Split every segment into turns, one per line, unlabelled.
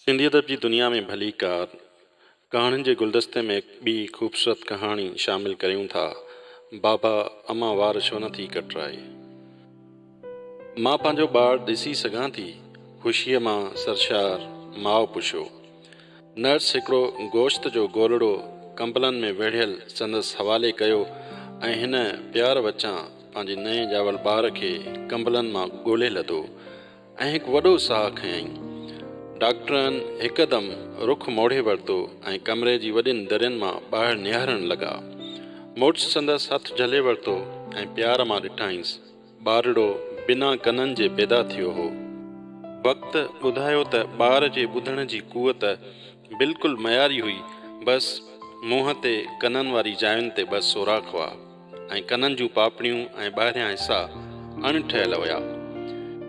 سنڌي ادب جي دنيا ۾ ڀليڪار ڪهاڻين جي گلدستي ۾ هڪ ٻي خوبصورت ڪهاڻي شامل ڪريون ٿا، بابا امان وار ڇو نه ٿي ڪٽرائي؟ مان پنهنجو ٻار ڏسي سگهان ٿي؟ خوشيء مان سرشار ماء پڇيو. نرس هڪڙو گوشت جو گولڙو ڪمبلن ۾ ويڙهيل سندس حوالي ڪيو ۽ هن پيار وچان پنهنجي نئين ڄاول ٻار کي ڪمبلن مان ڳولي لڌو. ۽ هڪ وڏو ساهه کنيائين. ڊاڪٽرن هڪدم رخ موڙي ورتو ۽ ڪمري جي وڏين درين مان ٻاهر نهارڻ لڳا. مڙس سندس هٿ جهلي ورتو ۽ پيار مان ڏٺائينس. ٻارڙو بنا ڪنن جي پيدا ٿيو هو. وقت ٻڌايو ته ٻار جي ٻڌڻ جي قوت بلڪل معياري هئي، بس منهن تي ڪنن واري جاين تي ٻه سوراخ هئا. ۽ ڪنن جون پاپڙيون ۽ ٻاهريان حصا اڻ ٺهيل هيا.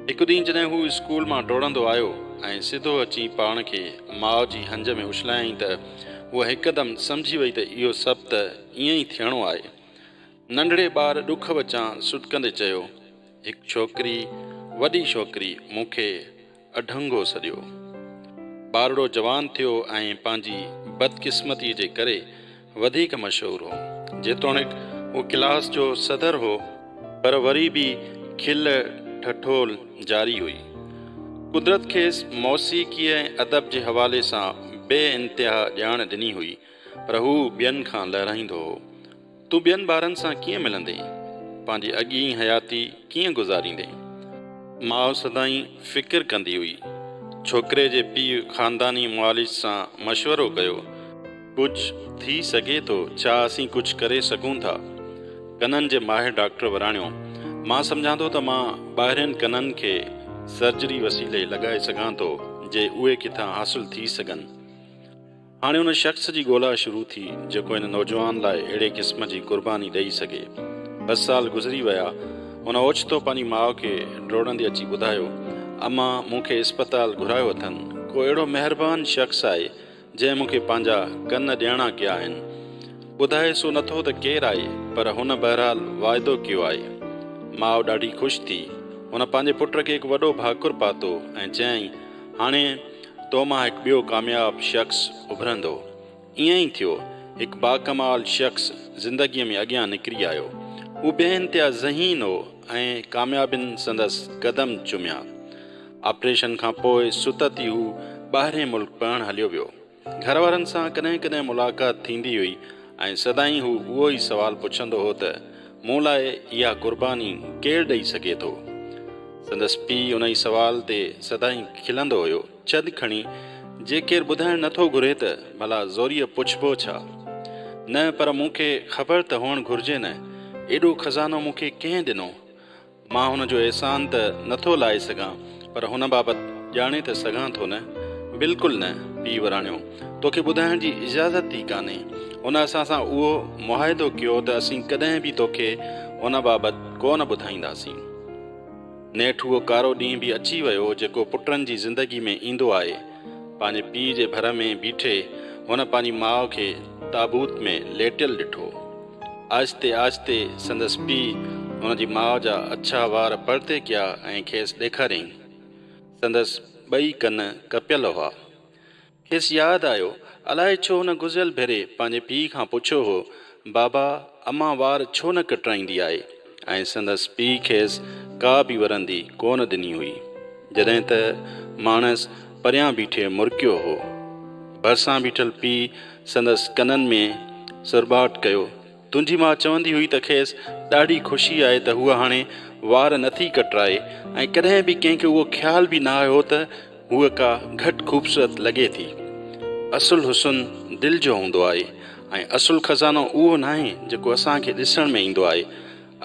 هڪ ڏينهن جڏهن هو اسڪول مان ڊوڙندو آيو ۽ سڌو اچي پاڻ کي ماء جي هنج ۾ اڇلايائين ته هوء هڪدم سمجهي وئي ته اهو سڀ ته ائين ئي ٿيڻو آهي. ننڍڙي ٻار ڏک وچان سڏڪندي چيو، هڪ ڇوڪري، وڏي ڇوڪري مون کي اڍنگو سڏيو. ٻارڙو جوان ٿيو ۽ پنهنجي بدقسمتيء جي ڪري وڌيڪ مشهور هو. جيتوڻيڪ هو ڪلاس جو صدر هو، پر وري به کل ٺٺول جاري هئي. قدرت کيس موسيقيء ۽ ادب جي حوالي سان بي انتها ڄاڻ ڏني هئي، پر هو ٻين کان لهرائيندو هو. تون ٻين ٻارن سان ڪيئن ملندين؟ پنهنجي اڳين حياتي ڪيئن گذاريندين؟ ماء سدائين فڪر ڪندي هئي. ڇوڪري جي پيء خانداني معالج سان مشورو ڪيو. ڪجهه ٿي سگهي ٿو، ڇا اسين ڪجهه ڪري سگهون ٿا؟ ڪنن جي ماهر ڊاڪٽر وراڻيو، مان سمجهان ٿو ته مان ٻاهرين ڪنن کي سرجري وسيلي لڳائي سگهان ٿو، جي اهي ڪٿان حاصل ٿي سگهن. هاڻي ان شخص جي ڳولا شروع ٿي، جيڪو هن نوجوان لاء اهڙي قسم جي قرباني ڏئي سگهي. ٻه سال گذري ويا. هن اوچتو پنهنجي ماء کي ڊوڙندي اچي ٻڌايو، امان، مون کي اسپتال گهرايو اٿن. ڪو اهڙو مهربان شخص آهي، جنهن مون کي پنهنجا ڪن ڏيڻا ڪيا آهن. ٻڌائي سو نٿو ته ڪير آهي، پر هن بهرحال واعدو ڪيو آهي. ماء ڏاڍي خوش ٿي. هن پنهنجي پٽ کي هڪ وڏو ڀاڪر پاتو ۽ چيائين، هاڻي تو مان هڪ ٻيو ڪامياب شخص اڀرندو. ائين ئي ٿيو. هڪ باڪمال شخص زندگيء ۾ اڳيان نڪري آيو. هو بي انتها ذهين هو ۽ ڪاميابين سندس قدم چميا. آپريشن کان پوء ستت ئي هو ٻاهرئين ملڪ پڙهڻ هليو ويو. گهر وارن سان ڪڏهن ڪڏهن ملاقات ٿيندي هئي ۽ سدائين هو اهو ئي سوال پڇندو هو ته مون لاء اها قرباني ڪير ڏئي سگهي ٿو؟ سندس پيء انهي سوال تي سدائين کلندو هيو، ڇڏ کڻي، جي ڪير ٻڌائڻ نه ٿو گهري ته ڀلا زوريء پڇبو ڇا؟ نه پر مون کي خبر ته هئڻ گهرجي نه، ايڏو خزانو مون کي ڪنهن ڏنو؟ مان هن جو احسان ته نه ٿو لاهي سگهان، پر هن بابت ڄاڻي ته سگهان ٿو نه؟ بلڪل نه، پيء وراڻيو. توکي ٻڌائڻ جي اجازت ئي ڪانهي. هن اسان سان اهو معاهدو ڪيو ته اسين ڪڏهن به توکي هن بابت ڪو نه ٻڌائينداسين. نيٺ اهو ڪارو ڏينهن به اچي ويو، جيڪو پٽن جي زندگي ۾ ايندو آهي. پنهنجي پيء جي ڀر ۾ بيٺي هن پنهنجي ماء کي تابوت ۾ ليٽيل ڏٺو. آهستي آهستي سندس پيء هن جي ماء جا اڇا وار پرتي ڪيا ۽ کيس ڏيکاريائين. سندس ٻئي ڪن ڪپيل هئا. کيس ياد آيو، الائي ڇو هن گذريل ڀيري پنهنجي پيء کان پڇيو هو، بابا، امان وار ڇو نه ڪٽرائيندي آهي؟ ۽ سندس پيء کيس ڪا به ورندي ڪونه ڏني هئي. جڏهن ته ماڻس پريان بيٺي مرڪيو هو. ڀرسان بيٺل پيء سندس ڪنن ۾ سرٻاٽ ڪيو، تنهنجي ماء چوندي هئي ته کيس ڏاڍي خوشي آهي ته هوء هاڻي وار نٿي ڪٽرائي ۽ ڪڏهن به ڪنهن کي اهو خيال به نه آيو ته هوء ڪا گهٽ خوبصورت لڳي ٿي. اصل حسن دل جو هوندو آهي ۽ اصل خزانو اهو ناهي جيڪو اسان کي ڏسڻ ۾ ايندو آهي.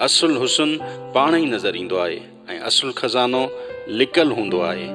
اصل حسن پاڻ ئي نظر ايندو آهي ۽ اصل خزانو لڪل هوندو آهي.